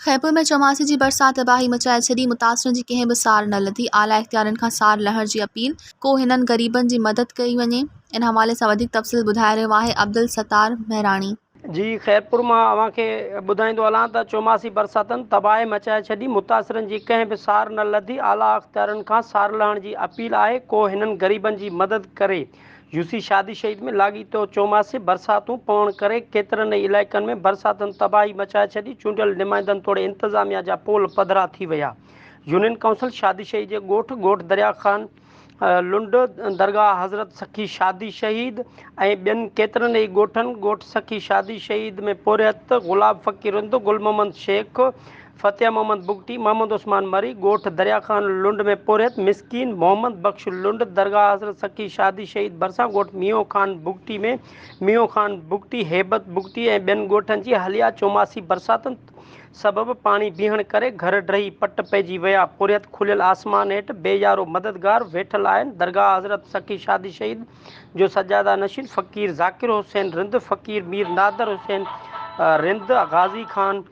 خيرپور ۾ چوماسي جي برسات تباهي مچائي ڇڏي، متاثرن جي ڪنهن به سار نه لڌي، اعليٰ اختيارين کان سار لهڻ جي اپيل، ڪو هنن غريبن جي مدد ڪئي وڃي، ان حوالي سان وڌيڪ تفصيل ٻڌائي رهيو آهي عبدالستار مهراڻي. جي خيرپور مان اوهان کي ٻڌائيندو هلان ته چوماسي برساتن تباهي مچائي ڇڏي، متاثرن جي ڪنهن به سار نه لڌي، اعليٰ اختيارين کان سار لهڻ جي اپيل آهي، ڪو هنن غريبن جي مدد ڪري. يوسي شادي شهيد ۾ لاڳيتو چوماسي برساتون پوڻ ڪري ڪيترن ئي علائقن ۾ برساتن تباهي مچائي ڇڏي، چونڊيل نمائندن توڙي انتظاميا جا پول پڌرا ٿي ويا. يونين ڪائونسل شادي شهيد جي ڳوٺ ڳوٺ دريا خان لنڊ، درگاهه حضرت سخي شادي شهيد ۽ ٻين ڪيترن ئي ڳوٺن ڳوٺ سخي شادي شهيد ۾ پورهيت گلاب فقير رند، گل محمد شيخ، فتح محمد بگٽي، محمد عثمان مري، ڳوٺ دريا خان لنڊ ۾ پورهيت مسڪين محمد بخش لنڊ، درگاهه حضرت سخي شادي شهيد ڀرسان ڳوٺ مينهون خان بگٽي ۾ مينهون خان بگٽي، هيبت بگٽي ۽ ٻين ڳوٺن جي هليا چوماسي برساتن سبب پاڻي بيهڻ ڪري گهر ڊهي پٽ پئجي ويا، پورهيت کليل آسمان هيٺ بي يارو مددگار ويٺل آهن، درگاهه حضرت سخي شادي شهيد جو سجاده نشين فقير ذاڪر حسين رند، فقير مير نادر حسين رند، غازي خان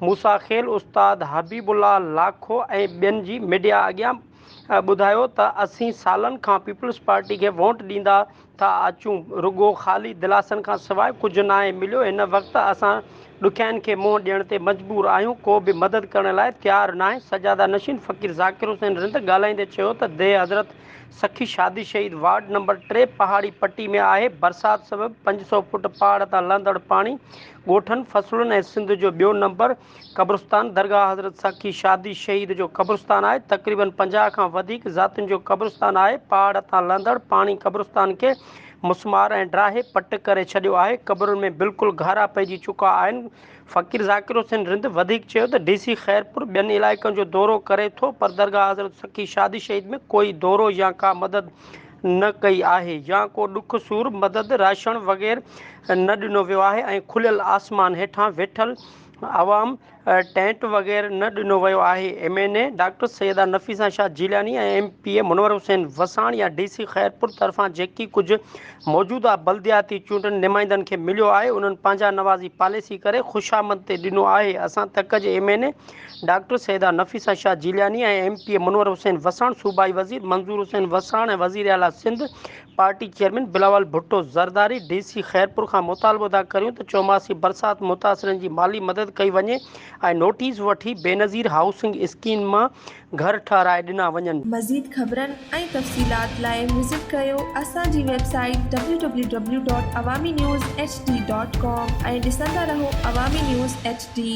موسيٰ خيل، استاد حبيب الله لاکو ۽ ٻين جي ميڊيا اڳيان ٻڌايو ته اسين سالن کان پيپلز پارٽي کي ووٽ ڏيندا ٿا اچون، رڳو خالي دلاسن کان سواء ڪجهه ناهي مليو، هن وقت اسان ڏکيائين کي منهن ڏيڻ تي مجبور آهيون، ڪو به مدد ڪرڻ لاء تيار ناهي، سجاده نشين فقير ذاڪر حسين رند ڳالهائيندي چيو ته ديهه حضرت سخي شادي شهيد وارڊ نمبر ٽي پهاڙي پٽي ۾ آهي، برسات سبب 500 فوٽ پهاڙ تان لهندڙ پاڻي ڳوٺن، فصلن ۽ سنڌ جو ٻيو نمبر قبرستان درگاهه حضرت سخي شادي شهيد جو قبرستان آهي، تقريبن 50 کان وڌيڪ ذاتين جو قبرستان آهي، پهاڙ تان لهندڙ پاڻي قبرستان کي مسمار ۽ ڊاهي پٽ ڪري ڇڏيو آهي، قبرن ۾ بلڪل گهارا پئجي چڪا آهن، فقير ذاڪر حسين رند وڌيڪ چيو ته ڊي سي خيرپور ٻين علائقن جو دورو ڪري ٿو پر درگاهه حضرت سخي شادي شهيد ۾ ڪوئي دورو يا ڪا مدد نه ڪئي آهي يا ڪو ڏک سور مدد راشڻ وغير نه ڏنو ويو آهي ۽ کليل آسمان هيٺان ويٺل عوام ٽينٽ وغير نه ڏنو ويو آهي M N A doctor Syeda Nafisa Shah Jilani ۽ M P A Munawar Hussain Wassan يا ڊي سي خيرپور طرفان جيڪي ڪجهه موجوده بلدياتي چونڊن نمائندن کي مليو آهي انهن پنهنجا نوازي پاليسي ڪري خوشامد تي ڏنو آهي اسان تڪ جي M N A doctor Syeda Nafisa Shah Jilani ۽ M P A Munawar Hussain Wassan صوبائي وزير منظور حسين وساڻ ۽ وزير اعليٰ Sindh party chairman Bilawal Bhutto Zardari D C Khairpur کان مطالبو ٿا ڪريون ته چوماسي برسات متاثرن جي مالي مدد ڪئي وڃي ۽ نوٽيس وٺي بينظير هائوسنگ اسڪيم مان گهر ٺهرائي ڏنا وڃن. مزيد خبرن ۽ تفصيلات لاء وزٽ ڪريو اسان جي website W W W dot Awami news H D dot com ۽ ڏسندا رهو عوامي نيوز ايڇ ڊي.